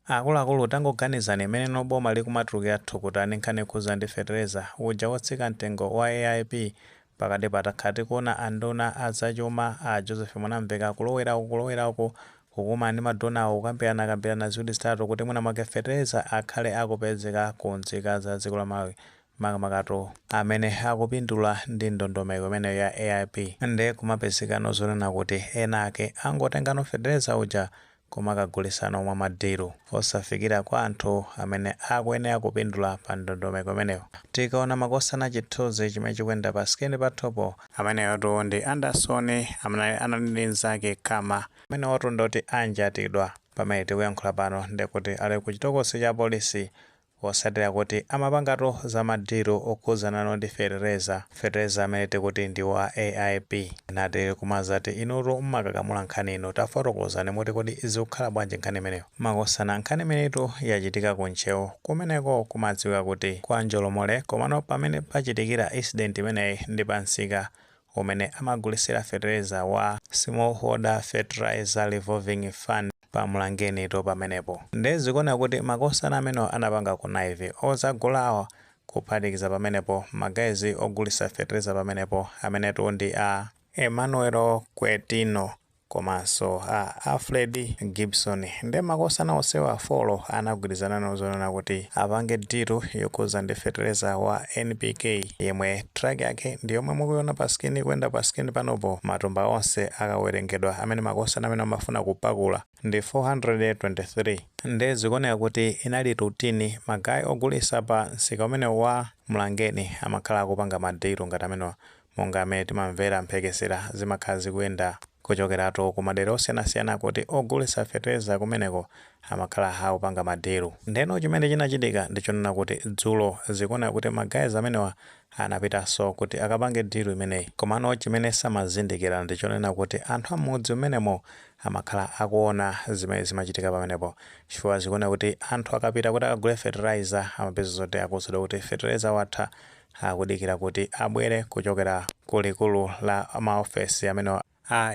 Akuluakulu, tangoganizani mmene boma likumatulukira thukuta ndi nkhani yokhudza ndi fetereza uja wotsika mtengo wa AIP. Pakati patakhala tikuona anduna azachuma a Joseph Mwanamveka kulowera uku, kulowera uku, kukumana ndi madonawo, kukambirana ziwiri zitatu kuti mwina mwake fetereza akhale akupezeka ku nzika za dziko la Malawi, makamakatu amene akupindula ndi ndondomeko imeneyo ya AIP. Nde kumapezekano zonena kuti ena ake angotengano fetereza uja kumakagulisano mwa madiru, osafikira kwa anthu amene akuyenera kupindula pa ndondomeko imeneyo. Tikaona, makosana, chithunzi chimene chikuyenda pa screen pathopo, ameneyotu ndi Anderson amene anali ndi mnzake Kama, amenewotu ndoti anjatidwa pamene tikuyankhula pano, ndikuti ali ku chitokosi cha polisi posatira kuti amapangatu za madiru okhudzana ndi fetereza, fetereza amene tikuti ndi wa AIP. Nati kumazati inutu mmakakamula nkhani ino, tafotokozani muti kodi zikukhala bwanji nkhani imeneyo? Makosana, nkhani imeneyitu yachitika ku Ntcheu, kumeneko kumadziwika kuti kwa Njolomole. Komano pamene pachitikira incident imeneyi ndi pansika umene amagulisira fetereza wa Smallholder Fertilizer Revolving Fund pamulangenitu pamenepo. Ndezikuona kuti makosana amene anapanga connive ozagulawa, kuphatikiza pamenepo ma guys ogulisa fetereza pamenepo, amenetu ndi a Emmanuel Kwetino komanso a Alfred Gibson. Ndi makosana onsewa four anagwirizana nawo zonena kuti apange deal yokhuza ndi fetereza wa NPK, yemwe truck yake ndi yomwe mukuiona pa screen, kuyenda pa screen panopo. Matumba onse akawerengedwa amene makosana amene amafuna kupakula ndi 423. Nde zikuoneka kuti inali routine, ma guy ogulisa pa msika umene wa Mlangeni amakhala akupanga madiru ngati amenewa, monga amene timamvera mphekesera zimakhala zikuyenda kuchokeratu ku madera osiyanasiyana kuti ogulitsa fetereza kumeneko amakhala akupanga madiru. Ndeno chimene chinachitika ndichonena kuti dzulo zikuoneka kuti ma guys amenewa anapitanso kuti akapange deal imeneyi. Komano chimene samazindikira ndichonena kuti anthu amudzi umenemo amakhala akuona zimene zimachitika pamenepo, chifukwa zikuoneka kuti anthu akapita kuti akagule fertilizer amapeza zoti akuwuzidwa kuti fertilizer watha, akudikira kuti abwere kuchokera kulikulu la maofesi amene a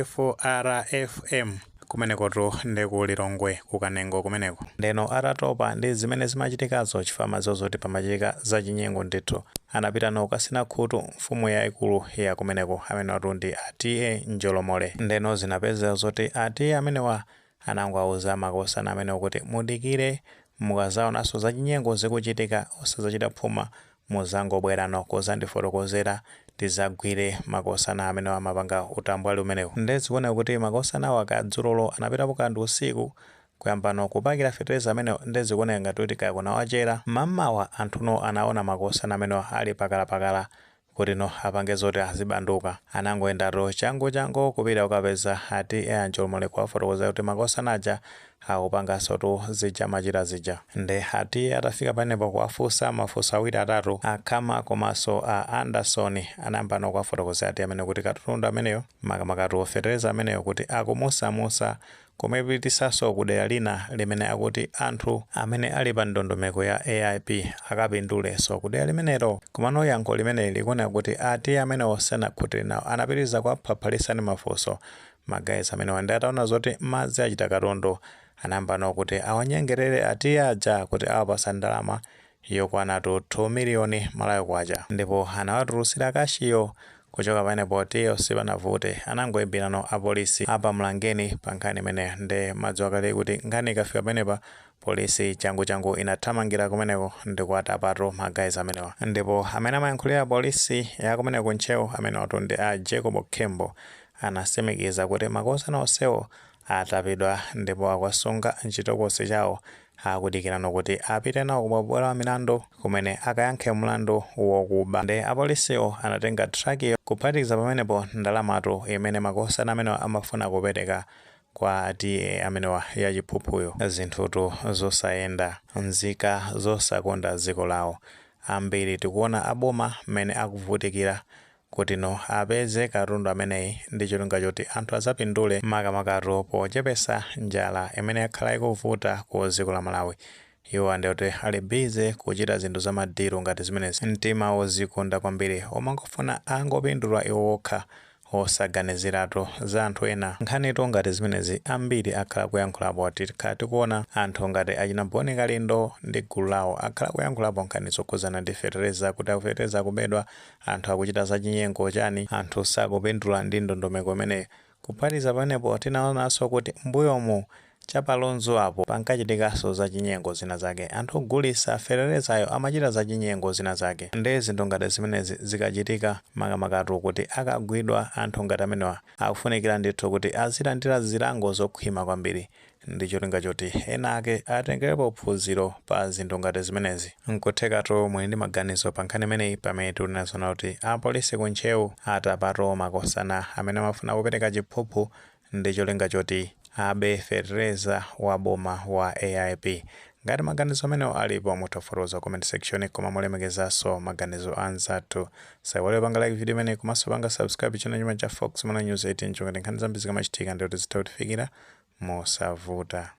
SFFRFM kumenekotu ndi ku Lilongwe, kukanengo kumeneko. Ndeno atatopa ndi zimene zimachitikazo, chifukwa amadziwa zoti pamachitika zachinyengo ndithu, anapita nokasina khutu mfumu yayikulu ya kumeneko, amenewatu ndi a T/A Njolomole. Ndeno zinapeza zoti a T/A amenewa anangowauza makosana amenewo kuti mudikire, mukazaonanso zachinyengo zikuchitika osazachita phuma, muzangobwerano kuzandifotokozera, tizagwire makosana amene amapanga utambwali umenewu. Ndezikuoneka kuti makosana awo kadzulolo anapitapo kanthu usiku kuyambano kupakira fetereza amenewo. Ndezikuoneka ngati kuti kaya kunawachera mammawa, anthuno anaona makosana amenewo ali pakalapakala kuti no apange zoti azibanduka. Anangoyendatu changu changu kupita kukapeza a T/A Njolomole, kuwafotokoza kuti makosana aja akupanganso tu zija machita zija. Nde a T/A atafika panepo kuwafunsa mafunso awiri atatu, akhama komanso a Anderson anayambano kuwafotokozera a T/A amene kuti katundu ameneyo, makamakatu fetereza ameneyo, kuti akumusamusa kumapitisanso ku dera lina limene akuti anthu amene ali pa ndondomeko ya AIP akapindulenso ku dera limenelo. Komano yankho limeneli likuoneka kuti a T/A amenewo sanakhutire nawo, anapitiriza kuwaphaphalitsa ndi mafunso ma guys amenewa. Ndi ataona zoti madzi achita katundu, anayambano kuti awanyengerere a T/A aja kuti awapasa ndalama yokwanatu 2 miliyoni Malawi kwacha, ndipo anawatulutsira cash yo. Kuchoka pamenepo tiyo sipanavute, anangoyimbirano apolisi apamlangeni pa nkhani imeneyo. Ndi madziwa kale kuti nkhani ikafika pamenepa, polisi changu changu inathamangira kumeneko ndikuwatapatu ma guys amenewa. Ndipo amene amayankhulira polisi ya kumeneko Ntcheu, amenewatu ndi a Jacob Kembo, anasimikiza kuti makosana onsewo atapidwa ndipo akuwasunga mchitokosi chawo, akudikirano kuti apite nawo kumabwalo a milandu kumene akayankhe mlandu wokuba. Ndi apolisiwo anatenga truck yo, kuphatikiza pamenepo ndalamatu imene makosana amenewa amafuna kupereka kwa T/A amenewa yachiphuphuyo. Zinthutu zosayenda, nzika zosakonda dziko lawo ambiri. Tikuona aboma mmene akuvutikira kuti no apeze katundu ameneyi ndi cholinga choti anthu azapindule, makamakatu pochepesa njala imene yakhala ikuvuta ku dziko la Malawi. Iwo andikuti ali busy kuchita zinthu za madiru ngati zimenezi. Mtima wozikonda kwambiri, omangofuna angopindula iwo okha. Osaganiziratu za anthu ena. Nkhanitu ngati zimenezi ambiri akhala kuyankhulapo. Tikhala tikuona anthu ngati achina Bon Kalindo ndi gulu lawo akhala kuyankhulapo nkhani zokhuzana ndi fetereza, kuti fetereza akubedwa, anthu akuchita zachinyengo chani, anthu sakupindula ndi ndondomeko imeneyi. Kuphatikiza pamenepo, tinaonanso kuti mbuyomu chapalonzo apo pankachitikanso zachinyengo zina zake, anthu ogulisa feterezayo amachita zachinyengo zina zake. Ndi zinthu ngati zimenezi zikachitika, makamakatu kuti akagwidwa anthu ngati amenewa, akufunikira ndithu kuti azilandira zilango zokhwima kwambiri ndi cholinga choti ena ake atengerepo phunziro pa zinthu ngati zimenezi. Nkuthekatu muli ndi maganizo pa nkhani imeneyi, pamene tikunena kuti apolisi ku Ntcheu atapatu makosana amene amafuna kupereka chiphuphu ndi cholinga choti abe fetereza wa boma wa AIP. Ngati maganizo amenewo alipo, mutha kufotokoza comment section, koma mulemekezanso maganizo anzathu. Saiwale panga like video imeneyi komanso panga subscribe channel chimene cha Fox Mana News 18, chongati nkhani zambiri zikamachitika ndikuti zitha kutifikira mosavuta.